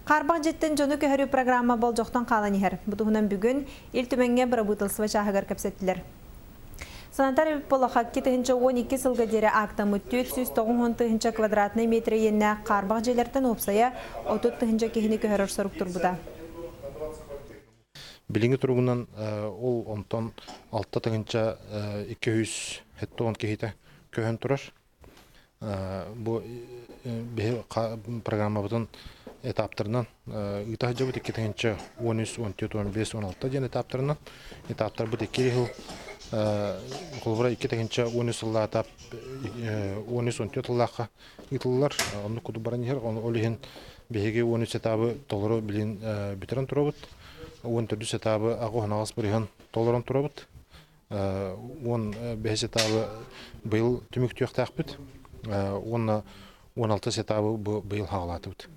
Хаарбах дьиэттэн дьону көһөрүү программа болдьохтон хаалан иһэр. Бу туһунан бүгүн Ил Түмэҥҥэ бырабыыталыстыба чааһыгар кэпсэттилэр. Санатар Полохакки 1012 сылга диэри аактаммыт 490 тыһыынча квадратнай метр иэннээх хаарбах дьиэлэртэн уопсайа 30 тыһыынча киһини көһөрөр сорук турбута. Билиҥҥи туругунан ол онтон 6 тыһыынча 270 киһитэ көһөн турар. Бу биһи программабытын этаптарынан ыыта сылдьабыт 2013, 14, 15, 16 диэн этаптарынан. Этаптарбыт икки сыл холобура 2013 сыллаах этап 13-14 сыллаахха ыытыллар. Оннук курдук баран иһэр. Ол иһин биһиги 13 этабы толору билин бүтэрэн турабыт. 14 этабы аҕыс бырыһан толорон турабыт. 15 этабы быйыл түмүктүөхтээхпит уонна 16 этабы быйыл хаалаатыбыт.